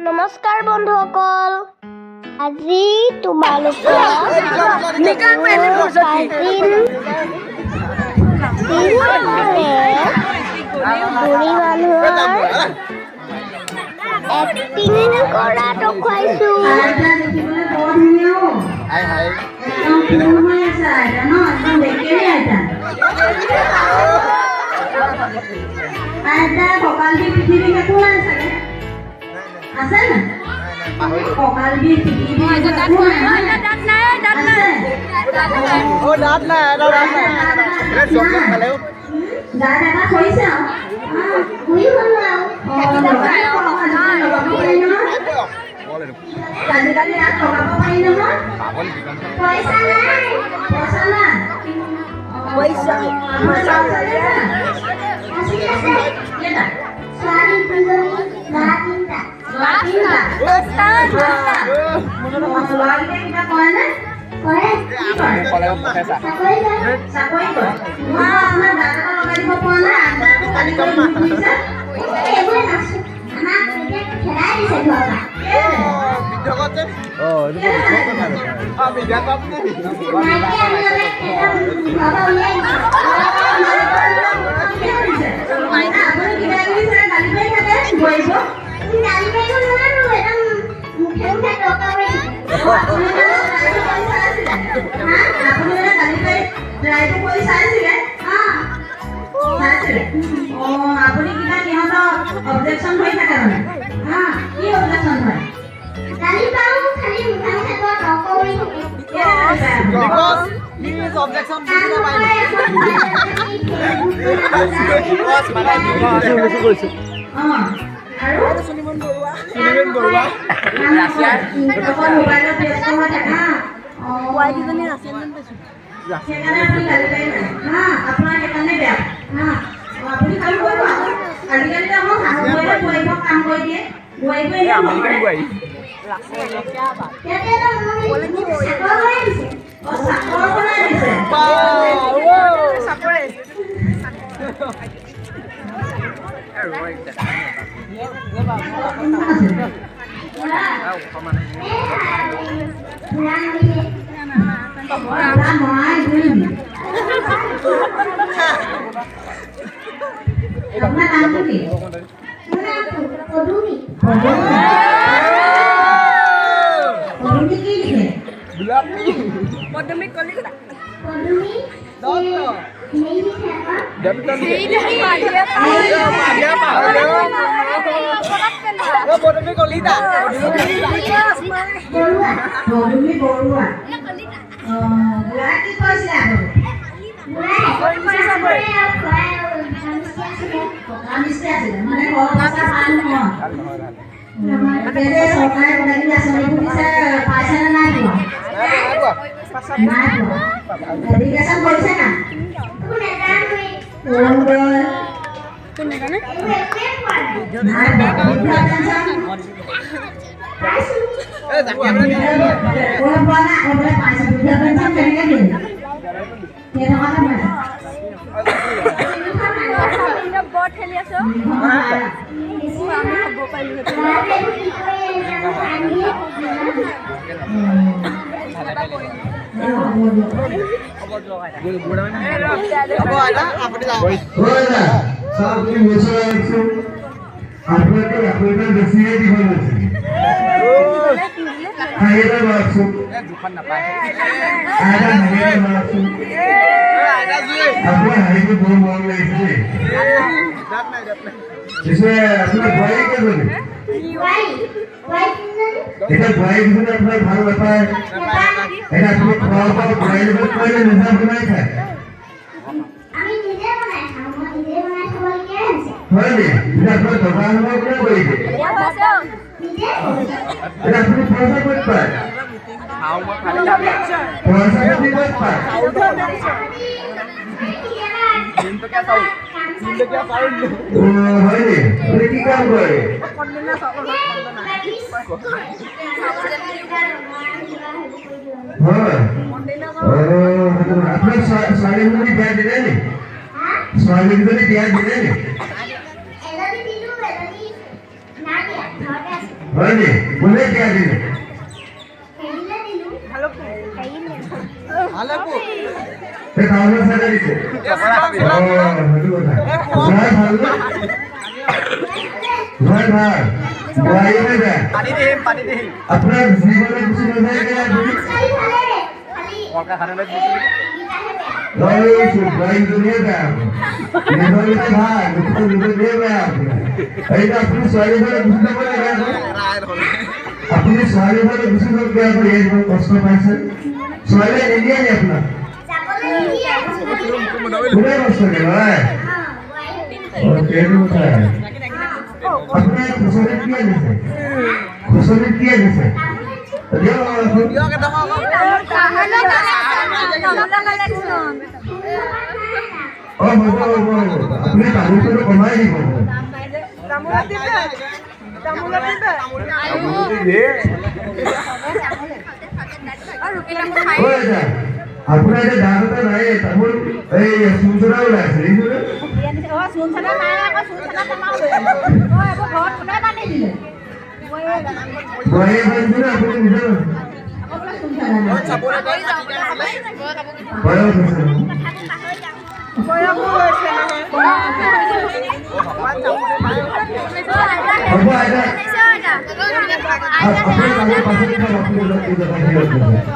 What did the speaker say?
নমস্কাৰ বন্ধুসকল, আজি তোমালোকক কাজিন তিনিজনে বুঢ়ী মানুহৰ এক্টিং কৰা দেখুৱাইছো। আইতা দেখিবলৈ বৰ ধুনীয়া অ'। হাই হাই। একদম পূৰ্ণ হৈ আছে আইতা ন, একদম ডেকেৰী আইতা। আইতা, কঁকাল বিষ, পিঠি বিষ একো নাই চাগে? আছে নাই? কঁকাল বিষ, পিঠি বিষ একো নাই হয়? আছে? অ, দাঁত নাই আইতা, দাঁত নাই। এই চকলেট খালেও দাঁত এটা সৰিছে আৰু। বুঢ়ী হ'লো আৰু। অ, লগাই লওক, আজিকালি লগাব পাৰি নহয়। আজিকালি দাঁত লগাব পাৰি নহয়। পইচা নাই। পইচা নাই? পইচা। আপোনাৰ ল'ৰা ছোৱালী আছে? আছে আছে। কেইটা? ছোৱালী দুজনী, ল'ৰা তিনিটা। ল'ৰা তিনিটা? পাঁচটা। অ, ল'ৰাকেইটাই কিবা কৰেনে? কৰে। কি কৰে? কলেজত প্ৰফেচাৰ। চাকৰি কৰে। চাকৰি কৰে। মই আপোনাৰ দাঁত এটা লগাই দিব পৰা নাই, আইতাকো কালি কৰি ঘূৰি ফুৰিছে। এইবোৰে নাচো, আমাক এতিয়া খেদাই দিছে ঘৰৰ পৰা। কেলে? বৃদ্ধকত যে কেলে খেদাই দিছে? অ, বৃদ্ধাকত নে? মাইকী আনি পেলাই একদম ঘৰৰ পৰা উলিয়াই দিছে। কিয় দিছে? আপুনি কিবা কিবি চাগে গালি পাৰি থাকে বোৱাৰীক? গালি পাৰিব নোৱাৰো, একদম মুখে মুখে তৰ্ক কৰি থাকে। অ, আপুনি মানে ট্ৰাইটো কৰি চাইছিলে? হা? আপুনি মানে গালি পাৰি ট্ৰাইটো কৰি চাইছিলে? চাইছিলে? অ, আপুনি কিবা সিহঁতক অবজেকশ্যন ধৰি থাকে মানে? হা, কি অবজেকশ্যন ধৰে? গালি পাৰো, খালি মুখে মুখে তৰ্ক কৰি থাকে। কেলে গালি পাৰে আপুনি? Because he is objection কাম বুজি নাপায়। নকৰে এখন। Because মানে because। অ, আৰু? চুনিমন বৰুৱা। ৰাছিয়াৰ অকল মোবাইলত ব্যস্ত হৈ থাকে। অ, সেইকাৰণে আপুনি গালি পাৰি থাকে। হা, আপোনাৰ সেইকাৰণে বেয়া। হা, অ, আপুনি কাম কৰিব আকৌ। আজিকালি দেখোন শাহুবোৰে বোৱাৰীবোৰক কাম কৰি দিয়ে, বোৱাৰীবোৰে এনেও নকৰে। সিহঁতে এটা মোক চাকৰ বনাই দিছে। অ, চাকৰ বনাই দিছে। চাপৰে। কোনখন আছিলে? বুঢ়া মৰিলে। বুঢ়া মৰাই বুঢ়ী। আপোনাৰ নামটো কি? মোৰ নামটো পদুমী। পদুমী কি লিখে? পদুমী হেৰি লিখে আকৌ। পদমী কলিতা। বৰুৱা। পদুমী বৰুৱা। অ, বুঢ়াই কি কৰিছিলে আগতে? বুঢ়াই চাকৰি আৰু খুৱাই আৰু মিস্ত্ৰী আছিলে। টকা মিস্ত্ৰী আছিলে মানে, ঘৰৰ পইচা ভাল নহয়। এতিয়া যে চৰকাৰে কিবা কিবি আঁচনিবোৰ দিছে, পাইছেনে নাই পোৱা? নাই পোৱা। এপ্লিকেশ্যন কৰিছে না? একো নাজানোৱেই। অৰুণোদয়? এইবোৰ একোৱে পোৱা নাই। নাই পোৱা। বৃদ্ধ পেঞ্চন? পাইছো। কোনো পোৱা নাই আকৌ বোলে পাইছো। বৃদ্ধ পেঞ্চন কেনেকে দিয়ে? কেইটকাকে পাইছে? বৰ ঠেলি আছো। বেছি নহয়। ল'ৰাটোৱে এইবোৰ কি কৰি আহিছে, কান্দিয়ে। হ'ব আইতা, আপুনি যাওক। চাওক, কি বছৰ আহিছো, আপোনালোকে লাখুৰিডাল বেছিহে দীঘল হৈছে। হাঁহি এটা মাৰকচোন। দুখন নাপায়। আইতা, হাঁহি এটা মাৰকচোন। আইতা জুই। আপোনাৰ হাঁহিটো বৰ মৰম লাগিছে দেই। দাঁত নাই, দাঁত নাই। পিছে আপোনাৰ বোৱাৰী কেইজনী? বোৱাৰী বোৱাৰী তিনিজনী। এতিয়া বোৱাৰী কেইজনী আপোনাৰ ভাল নাপায়? নাপায়। এতিয়া আপুনি খোৱা বোৱা বোৱাৰীৰ লগত কৰে নে নিজে বনাই খায়? আমি নিজে বনাই খাওঁ, মই নিজে বনাই খাবলগীয়াই হৈছে। হয় নি? এতিয়া আপোনাৰ দোকান সময় কোনে কৰি দিয়ে? নিজে। এতিয়া আপুনি পইচা ক'ত পায়? পইচা পাতি ক'ত পায়? তিনটকীয়া চাউল, তিনটকীয়া চাউল। অ, হয় নি? আপুনি কি কাম কৰে? হয়, অ, সেইটো কথা। আপোনাৰ ছোৱালীজনী বিয়া দিলে নি? ছোৱালীকেইজনী বিয়া দিলে নি? এজনী দিলো, এজনী নাই দিয়া। ঘৰতে আছো। হয় নি? কোনে দিয়া দিলে? হেৰিলে দিলো। হেৰিলে। এই টাউনৰ চাইডে দিছে। অ, সেইটো কথা। জোঁৱাই ভাল নে? জোঁৱাই ভাল, বোৱাৰীহে বেয়া। পানী দিম, পানী দিম। আপোনাৰ জীৱনে গুচি নাযায় নে আপুনি? ছোৱালী ভালেই, খালি কল কাৰখানালৈ দিছিলো। এইকেইটাহে বেয়া। বোৱাৰীজনীয়ে বেয়া আকৌ। নিজৰকেইটা ভাল, নতুবা নিজৰটোৱে বেয়া আপোনাৰ। এইটো আপুনি ছোৱালী ঘৰলৈ গুচি যাব লাগে আকৌ। আপুনি ছোৱালী ঘৰলৈ গুচি যাওক আকৌ, ইয়াত ইমান কষ্ট পাইছে। ছোৱালীয়ে নিদিয়ে নি আপোনাক? যাবলৈ নিদিয়ে। কোনে কষ্ট দিয়ে হয়? অ, বোৱাৰী। অ, সেইটো কথা। আপোনাৰ খুচৰিত কি আনিছে? খুচৰিত কি আনিছে? দিয়ক আকৌ। দিয়ক এডোখৰ আকৌ। তামোলৰ কালেকশ্যন। অ, হ'ব হ'ব হ'ব, আপুনি তামোলটো কমাই দিব। তামোলত দিবে, তামোলত দিবে। আৰু ৰুকি তামোল খাই। অ আইতা, আপোনাৰ এতিয়া দাঁত এটা নাই, তামোল এই চূণ চূণা ওলাই আছে, দেখিছেনে? অ, চূণ চানা নাই আকৌ, চূণ চানা কমাও লৈ আনিছে। অ, এইবোৰ ঘৰত কোনে বান্ধি দিলে? বোৱাৰীয়ে বান্ধিছে নে আপুনি নিজে? আকৌ বোলে চূণ চানা নাই। বয়স হৈছে নহয়। কথাবোৰ পাহৰি যাওঁ। বয়সো হৈছে নহয়। হ'ব আইতা, আপুনি তামোল পাছত খাওক, আপুনি অলপ দি যাব, ঠিক আছে।